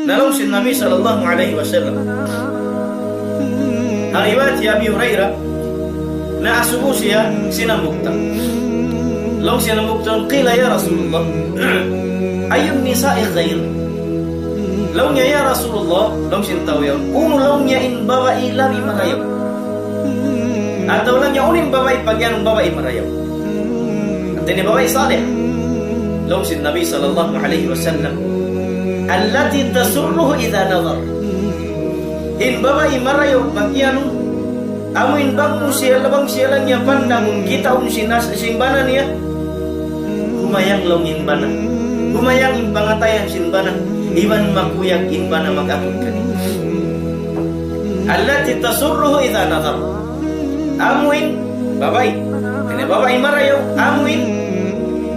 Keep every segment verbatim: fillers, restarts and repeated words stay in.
Na laung sin Nabi sallallahu alayhi wasallam. Ha riwayat hi Abi Hurairah, na asubu siya sin hambuuk tau. Laung sin hambuuk tau, قيل يا رسول الله أي النساء خير؟ Laung niya, "Ya Rasulullah," laung sin tau yaun, "unu," laung niya, "in babai labi marayaw?" Atawa laung niya, "Unu in babai, pagiyanun babai marayaw?" Hati niya babai salih. Laung sin Nabi sallallahu alayhi wasallam, "التي تسره إذا نظر." In babai marayaw pagiyanun, amu in bang mu siya, bang siya laung niya pandangun, kitaun sin as-, sin bana niya, humayang laung in bana. Humayang in pangatayan sin bana. Iban makuyag in bana mag-atud kaniya. التي تسره إذا نظر. Amu in babai. Ini babai marayaw, amu in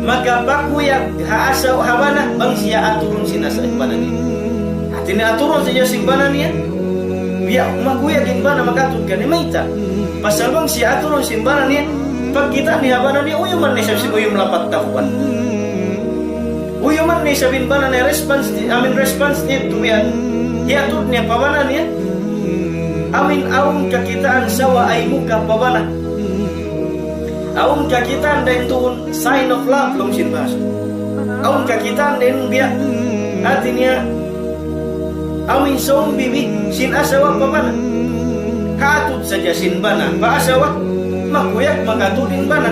makapakuyag ha asawa, ha bana, bang siya atudun sin asawa, bana niya. Hati niya atudun sadja sin bana niya. Biya' makuyag in bana mag-atud kaniya, mayta'? Pasal bang siya atudun sin bana niya, pagkita' niya ha bana niya, uyuman niya isab sin uyum lapat tapuan. Uyuman niya isab in bana niya response di-, amin response niya tumiyan. Hiyatud niya pa bana niya. Amin awn kakitaan sawa ay muka pa bana. Awn kakitaan dayn duun sign of love laung sin bahasa. Awn kakitaan dayn biya'. Hati niya, awn sawm bibi' sin asawa pa bana. Kaatud sadja sin bana pa asawa, makuyag mag-atud in bana.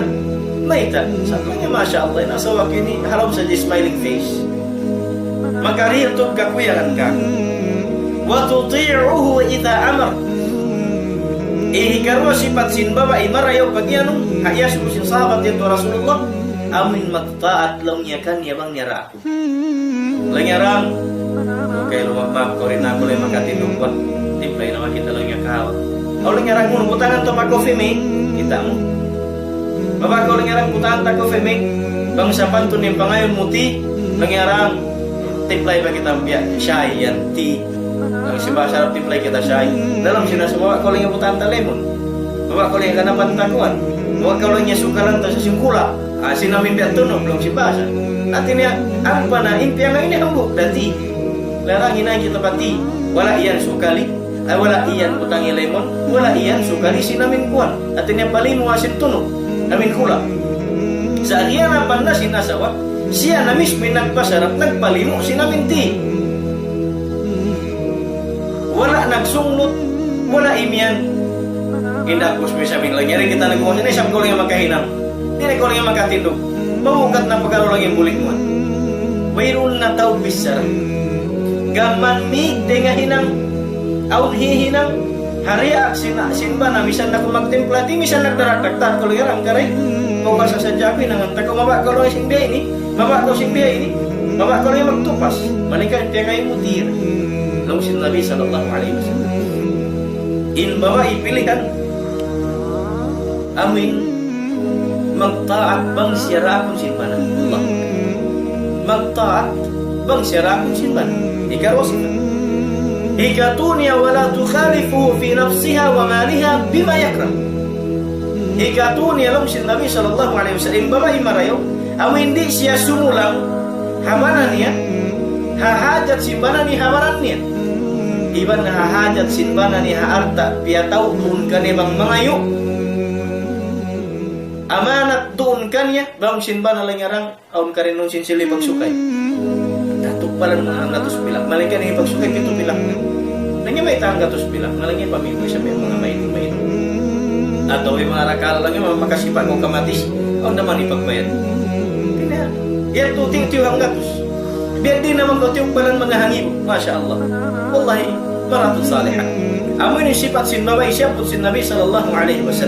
Mayta'? Sa' niya, masha Allah, in asawa ku ini, halaum sadja smiling face. Makarihil tuud kakuyagan kāku'. وتطيعه إذا أمر. In hikaruwa sipat sin babai marayaw pagiyanun, ha iyasubu sin sahabat yadtu ha Rasulullah, amu in magtaat laung niya kaniya bang niya daakan. Laung niya daakan. Okay, lumabak, kuri na aku lay makatindug ba. Timpla in nawa kita laung niya kahawa. Aw laung niya daakan, butangan ta pa Coffee Mate. Kita' mu. Mabaya' kaw laung niya daakan, butangan ta Coffee Mate. Bang sapantun in pangayuun mu tea, laung niya daakan, timplay pa kita biya' chai yan, tea. Bang sin bahasa Arab timplay kita chai. Dalam sin asawa, mabaya' kaw laung niya butangan ta lemon. Mabaya' kaw laung niya ganapan ta kuwan. Mabaya' kaw laung niya sukalan ta sin kula'. Ah, sin amin biya' tunug laung sin bahasa. Hati niya, ampa na, in piyangayuun ini hambuuk da tea. Laung niya daakan, hinang kita pa tea. Wala' yan sukali. Ay, wala' iyan butangi lemon, wala' iyan sukali sin amin kuwan. Hati niya palimu' sin tunug, amin kula'. Sa' hiyarapan na sin asawa, siya na mismu in nagpasarap, nagpalimu' sin amin tea. Wala' nagsunglut, wala' imiyan. Inda' kus misamin laung niya, "Di' kita nagkuwas, ini isab kaw laung niya makahinang. Di' na kaw laung niya makatindug. Mamukat na pagkaru laung niya bulik mu." Wayruun na tau bichara. Gam man mīg dayn ha hinang, awn hihinang, ha react sin, sin bana, misan na aku magtimpla tea, misan nagdarak-darak, "Kaw laung niya daakan, karay. Kaw basa sadja aku, hinangan ta kaw, mabaya' kaw laung niya sin biya' ini, mabaya' kaw sin biya' ini, mabaya' kaw laung niya magtupas." Malayngkan piyangayuun mu tea. Laung sin Nabi sallallahu alayhi wasallam. In babai pilihan, amin, magtaat bang siya daakan sin bana. Allah. Magtaat bang siya daakan sin bana. Hikaruwa sipat. Hikatū niya, ولا تخالفه في نفسها ومالها بما يكره. Hikatū niya laung sin Nabi sallallahu alayhi wasallam, in babai marayaw, amu in di' siya sumulang ha bana niya, ha hajat sin bana niya, ha baran niya. Iban ha hajat sin bana niya, ha alta' piyatau' duun kaniya bang mangayu'. Amanat duun kaniya, bang sin bana laung niya daakan, awn karinnun sin silbi pagsukay. Natukbalan mu hanggatus pilak. Malayngkan in pagsukay pitu pilak na. Laung niya mayta' hanggatus pilak. Laung niya pamimboy sa manga mainum-mainum. Atawa in manga rakal laung niya makasipa' kaw kamatis. Awn da man hipagbayad. Di' na. Yadtu tiyu'-tiyu' hanggatus. Biya' diin na man kaw tiyukbalan manga hangibu. Masha Allah. Wallahi, maratu saliha. Amu ini sipat sin babai, siyabbut sin Nabi sallallahu alayhi wasallam.